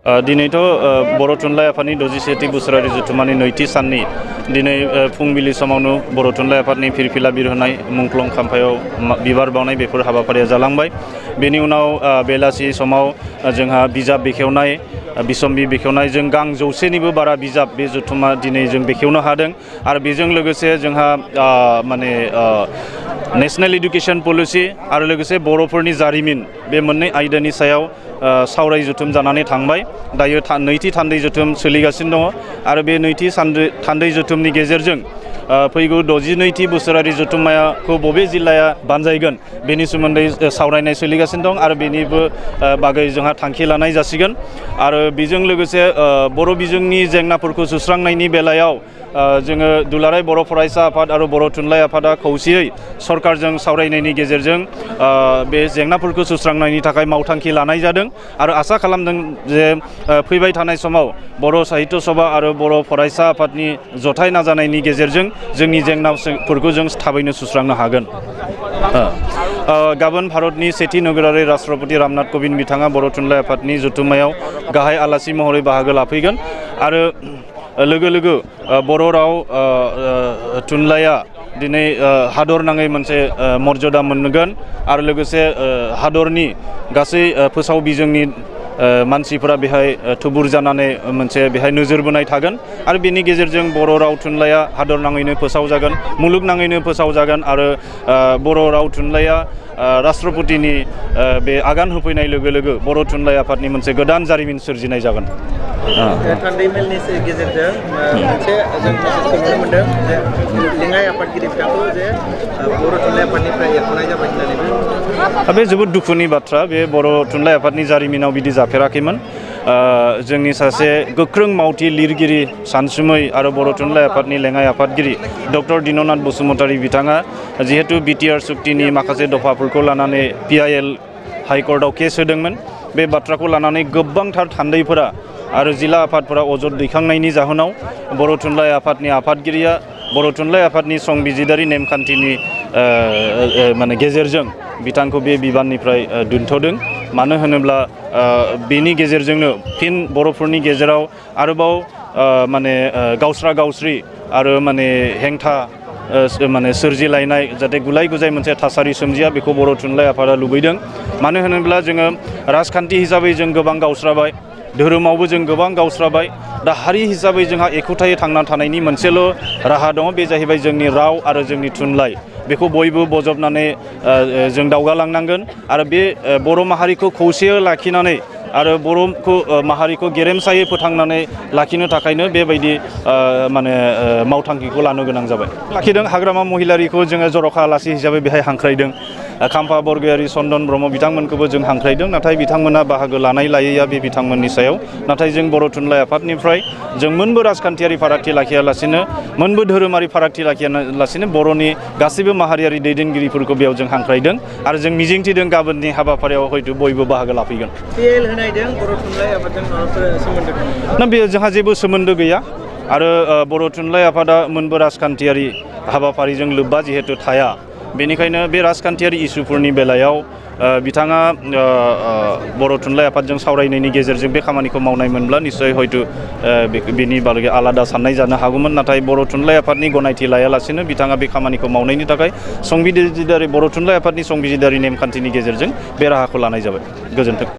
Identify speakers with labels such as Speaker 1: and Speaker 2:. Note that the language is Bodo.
Speaker 1: दिनैथ' बर' थुनलाइ आफादनि 67थि बोसोरारि जथुम्मानि नैथि साननि दिनै फुंबिलि समावनो बर' थुनलाइ आफादनि फिरफिला बिरहोनाय मुंख्लं खाम्फायाव बिबार बावनाय बेफोर हाबाफारिया जालांबाय। बेनि उनाव बेलासि समाव जोंहा बिजाब बेखेवनाय बिसम्बि बेखेवनाय जों गां 100निबो बारा बिजाब बे जथुम्मा दिनै जों बेखेवनो हादों आरो बेजों लोगोसे जोंहा नेशनेल एडुकेशन पलिसि आरो लोगोसे बर'फोरनि जारिमिन बे मोननै आयदानि सायाव सावराय जथुम जानानै थांबाय। दायो नैथि थान्दै जथुम सोलिगासिनो दङ आरो बे नैथि थान्दै जथुमनि गेजेरजों फैगौ 62थि बोसोरारि जथुम्माखौ बबे जिल्लाया बानजायगोन बेनि सोमोन्दै सावरायनाय सोलिगासिनो दं आरो बेनिबो बागै जोंहा थांखि लानाय जासिगोन आरो बेजों लोगोसे बर' बिजोंनि जेंनाफोरखौ सुस्रांनायनि बेलायाव जोङो दुलाराय बर' फरायसा आफाद आरो बर' थुनलाइ आफादा खौसेयै सरकारजों सावरायनायनि गेजेरजों बे जेंनाफोरखौ सुस्रांनायनि थाखाय मावथांखि लानाय जादों आरो आसा खालामदों जे फैबाय थानाय समाव बर' साहित्य सभा आरो बर' फरायसा आफादनि जथाय नाजानायनि गेजेरजों जोंनि जेंनाफोरखौ जों थाबैनो सुस्रांनो हागोन। गाबोन भारतनि सेथि नोगोरारि राष्ट्रपति रामनाथ कविन्द बिथाङा बर' थुनलाइ आफादनि जथुम्मायाव गाहाय आलासि महरै बाहागो लाफैगोन आरो लोगो लोगो बर' राव थुनलाइया दिनै हादर नाङै मोनसे मर्यादा मोनगोन आरो लोगोसे हादरनि गासै फोसाव बिजोंनि मानसिफोरा बेहाय थुबुर जानानै मोनसे बेहाय नोजोर बोनाय थागोन आरो बेनि गेजेरजों बर' राव थुनलाइया हादर नाङैनो फोसावजागोन मुलुगनाङैनो फोसावजागोन आरो बर' राव थुनलाइया राष्ट्रपतिनि बे आगान होफैनाय लोगो लोगो बर' थुनलाइ आफादनि मोनसे गोदान जारिमिन सोरजिनाय जागोन।
Speaker 2: थान्दै मेलनि गेजेरजों मोनसे जों मेसेजखौ नुनो मोनदों जे लेङाइ आफादगिरि बिथांखौ जे बर' थुनलाइ आफादनिफ्राय एरख'नाय जाबाय होननानैबो
Speaker 1: बे जोबोद दुखुनि बाथ्रा। बे बर' थुनलाइ आफादनि जारिमिनाव बिदि जाफेराखैमोन। जोंनि सासे गोख्रों मावथि लिरगिरि सानसुमै आरो बर' थुनलाइ आफादनि लेङाइ आफादगिरि डक्टर दिननाथ बसुमतारी बिथाङा जिहेतु BTR सुक्तिनि माखासे दफाफोरखौ लानानै PIL हाइकर्टआव केस होदोंमोन। बे बाथ्राखौ लानानै गोबांथार थान्दैफोरा आरो जिल्ला आफादफोरा अजद दैखांनायनि जाहोनाव बर' थुनलाइ आफादनि आफादगिरिया बर' थुनलाइ आफादनि संबिजिदारि नेमखान्थिनि गेजेरजों बिथांखौ बे बिबाननिफ्राय दोनथ'दों। मानो होनोब्ला बेनि गेजेरजोंनो फिन बर'फोरनि गेजेराव आरोबाव गावस्रा गावस्रि आरो हेंथा सोरजिलायनाय जाहाथे गुलाय गुजाय मोनसे थासारि सोमजिया बेखौ बर' थुनलाइ आफादा लुबैदों। मानो होनोब्ला जोङो राजखान्थि हिसाबै जों गोबां गावस्राबाय, धोरोमावबो जों गोबां गावस्राबाय। दा हारि हिसाबै जोंहा एखुथायै थांना थानायनि मोनसेल' राहा दङ, बे जाहैबाय जोंनि राव आरो जोंनि थुनलाइ। बेखौ बयबो बजबनानै जों दावगालांनांगोन आरो बे बर' माहारिखौ खौसेयै लाखिनानै आरो बर' माहारिखौ गेरेमसायै फोथांनानै लाखिनो थाखायनो बेबायदि मावथांखिखौ लानो गोनां जाबाय। लाखिदों हाग्रामा महिलारिखौ जोङो जर'खा आलासि हिसाबै बेहाय हांख्रायदों। खाम्फा बरगयारि चन्दन ब्रह्म बिथांमोनखौबो जों हांख्रायदों, नाथाय बिथांमोना बाहागो लानाय लायैया बे बिथांमोननि सायाव। नाथाय जों बर' थुनलाइ आफादनिफ्राय जों मोनबो राजखान्थियारि फारागथि लाखियालासिनो मोनबो धोरोमारि फारागथि लाखियालासिनो बर'नि गासैबो माहारियारि दैदेनगिरिफोरखौ बेयाव जों हांख्रायदों आरो जों मिजिंथिदों गाबोननि हाबाफारियाव हयथ' बयबो बाहागो लाफैगोन।
Speaker 2: PIL होनायजों बर' थुनलाइ आफादजों माबाफोर सोमोन्दो दं
Speaker 1: ना? बे जोंहा जेबो सोमोन्दो गैया आरो बर' थुनलाइ आफादा मोनबो राजखान्थियारि हाबाफारिजों लोब्बा जिहेतु थाया, बेनिखायनो बे राजखान्थियारि इसुफोरनि बेलायाव बिथाङा बर' थुनलाइ आफादजों सावरायनायनि गेजेरजों बे खामानिखौ मावनाय मोनब्ला निस्सय हयथ' बेनि बागै आलादा साननाय जानो हागौमोन। नाथाय बर' थुनलाइ आफादनि गनायथि लायालासिनो बिथाङा बे खामानिखौ मावनायनि थाखाय बर' थुनलाइ आफादनि संबिजिदारि नेमखान्थिनि गेजेरजों बे राहाखौ लानाय जाबाय। गोजोन्थों।